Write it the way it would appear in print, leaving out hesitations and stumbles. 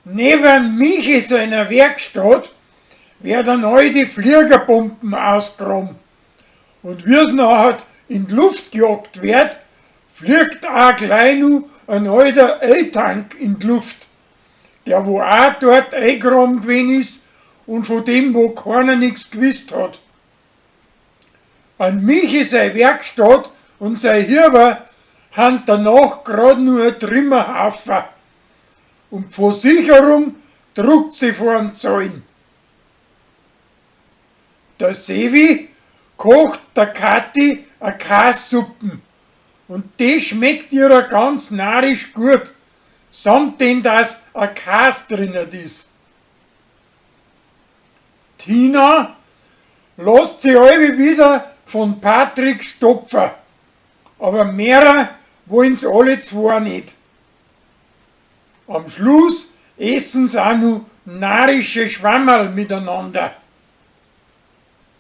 Neben Michi seiner Werkstatt werden alte Fliegerbomben ausgraben. Und wie's nachher in die Luft gejagt wird, fliegt auch gleich noch ein alter Öltank in die Luft, der wo auch dort eingraben gewesen ist und von dem wo keiner nix gewusst hat. An Michi sei Werkstatt und sei Hirber han danach grad nur ein Trümmerhaufen. Und die Versicherung druckt sie vor den Zahlen. Der Sevi kocht der Kathi a Kässuppen und die schmeckt ihrer ganz narrisch gut, samt denn dass a Käs drinnen is. Tina lässt sich alle wieder von Patrick stopfen, aber mehrer wollen's alle zwei nicht. Am Schluss essen's auch noch narrische Schwammerl miteinander.